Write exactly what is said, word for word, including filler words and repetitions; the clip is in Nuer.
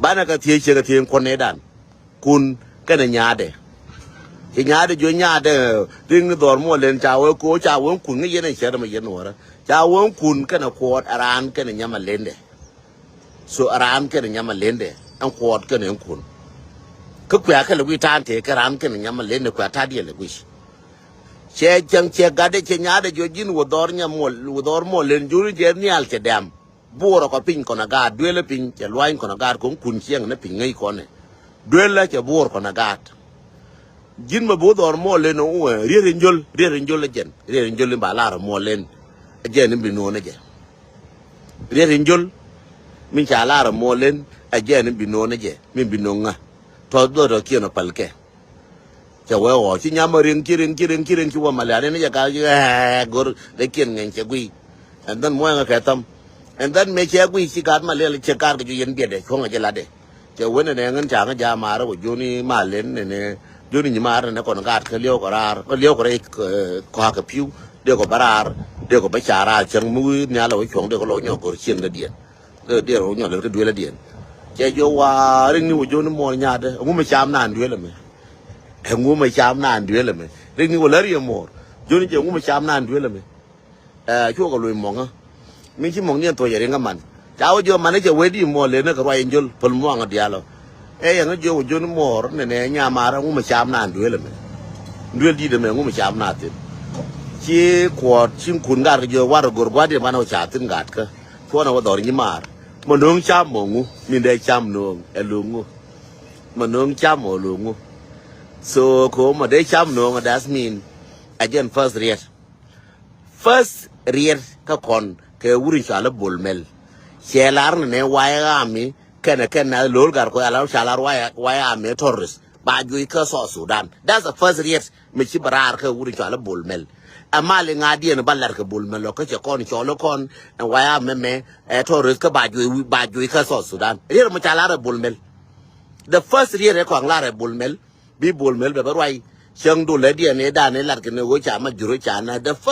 Banɛ kɛ thiec, ciɛ kɛ thiec kuɔn nɛy dan. Kun kɛnɛ nyaadɛ. Ci nyaadɛ jiök nyaadɛ, ri̱ŋ ni dhɔr muɔlɛn ca wee ko̱o̱r, ca wee kun ŋäc yɛn ɛ cɛɛt ɛmɛ yɛn nuɔɔrä. Ca wee kun kɛnɛ kuɔɔt ɛ raan kɛnɛ nyam ɛ lendɛ. So ɛ raan kɛnɛ nyam ɛ lendɛ, ɛn kuɔɔt kɛnɛ ɛn kun. Kä kuɛ a kɛ lɛ wi̱i̱ ta̱a̱n tëë kɛ raan kɛnɛ nyam ɛ lendɛ, kuɛ a ta̱a̱ diɛl ɛ guic. Cɛ cäŋ cɛ gatdɛ, cɛ nyaadɛ jiök ji̱n wä dhɔr nyam muɔl, wä dhɔr muɔlɛn, jiök ni jɛ nhial cɛ dɛm. Buɔrä kɔ piny kɔnɛ gaat, duelä piny, cɛ luany kɔnɛ gaat, kɔn kun ciɛŋ ni piny ŋäc kɔnɛ. Duelä cɛ buɔr kɔnɛ gaat. Ji̱n mɛ bi wä dhɔr muɔlɛn ɛ wä, riet in jol, riet in jol ɛ jɛn, riet in jol in ba lar muɔlɛn. Ɛ jɛn in bi no̱o̱n ɛ jɛ. Riet in jol, min ca lar muɔlɛn, ɛ jɛn in bi no̱o̱n ɛ jɛ, min bi no̱o̱ŋ ŋä. Tɔ̱ dhɔr tɔ̱ kiɛn ɔ päl kɛ. Cɛ wee ɣɔɔ ci nyam a riŋ, ci riŋ, ci riŋ, ci riŋ, ci wä Malial in jɛ gat, ci ɛɛ go̱r dee kiɛn ŋɛny cɛ guiy. And then muɔ̱ɔ̱ŋ kɛ thäm. And then mëë cɛ guiy ci gat Malial cɛ gat kɛ ju yɛn biɛtdɛ cuɔ̱ŋ a jɛ latdɛ. Cɛ wen ɛnɛ ŋän ca ŋä ja̱a̱m maarä wä Joni Malen ɛnɛ, Joni nyi maarä ɛnɛ kɔn gat kä liɛw kɛ raar, kä liɛw kɛ rɛy kɔakä pi̱w. Dee kɔ bä raar, dee kɔ bä ca raar cäŋ mi wi̱i̱ nhial a wä cuɔ̱ŋ dee kɔ lɔ nyɔk go̱r cieŋdädiɛn. Kä diɛɛr wä nyɔl lɛl kä duelädiɛn. Cɛ jiök wa̱a̱ riŋni wä Joni muɔɔr nyaatdä, ɛŋu mi cam naan duelä mɛ? Ɛŋu mi cam naan duelä mɛ? Riŋni wä lär yɛ muɔɔr. Joni jɛ ɛŋu mi cam naan duelä mɛ? Ɛ, cuɔ kɛ loc mɔŋä. Min ci mɔŋdiɛn thuɔ̱c ɛ riŋ kä man. Ca wä jiök man i̱ cɛ wee di muɔɔr lënä kɛ ruac in jol, päl muɔŋä diaal ɔ. Ɛ yɛn kä jiök wä Joni muɔɔr nɛnɛ nyamaar, ɛŋu mi cam naan duelä mɛ? Duel di̱t ɛmɛ ɛŋu mi cam naan thi̱n? Ci kuɔɔt ci kun gat kɛ jiök warɛ go̱r gua̱diɛn banɛ wä ca thi̱n gatkä. Cuɔnɛ wä dhɔr nyimaar. Mɛ no̱o̱ŋ cam mɔ ŋu, min dee cam no̱o̱ŋ ɛ lo̱o̱ŋ ŋu. Mɛ no̱o̱ŋ cam mɔ lo̱o̱ŋ ŋu. So ko mɛ dee cam no̱o̱ŋ, that's mean ɛ jɛn first riet. First riet kä kɔn kɛ wur in cɔal i̱ Bol Mel. Cɛ lar ni nɛ White Army kɛnɛ kɛn na lo̱l gat kɔ ya lar ca lar White, White Army terrorist. Ba juɔc kä South Sudan. That's the first riet mi ci bɛ raar kä wur in cɔal i̱ Bol Mel. Ɛ mal iŋa̱diɛn ba lar kɛ Bol Mel ɔ kä cɛ kɔn cɔl i̱ kɔn ɛn White Army mɛ ɛ terrorist kä ba juɔc, ba juɔc kä South Sudan. Riet mi ca lar ɛ Bol Mel. The first riet ɛ kɔn lar ɛ Bol Mel. Bi Bol Mel bɛ bä ruac. Cäŋ dolɛdiɛn ëë dan ëë lat kɛ ni ɣöö ca ma jur ca na the first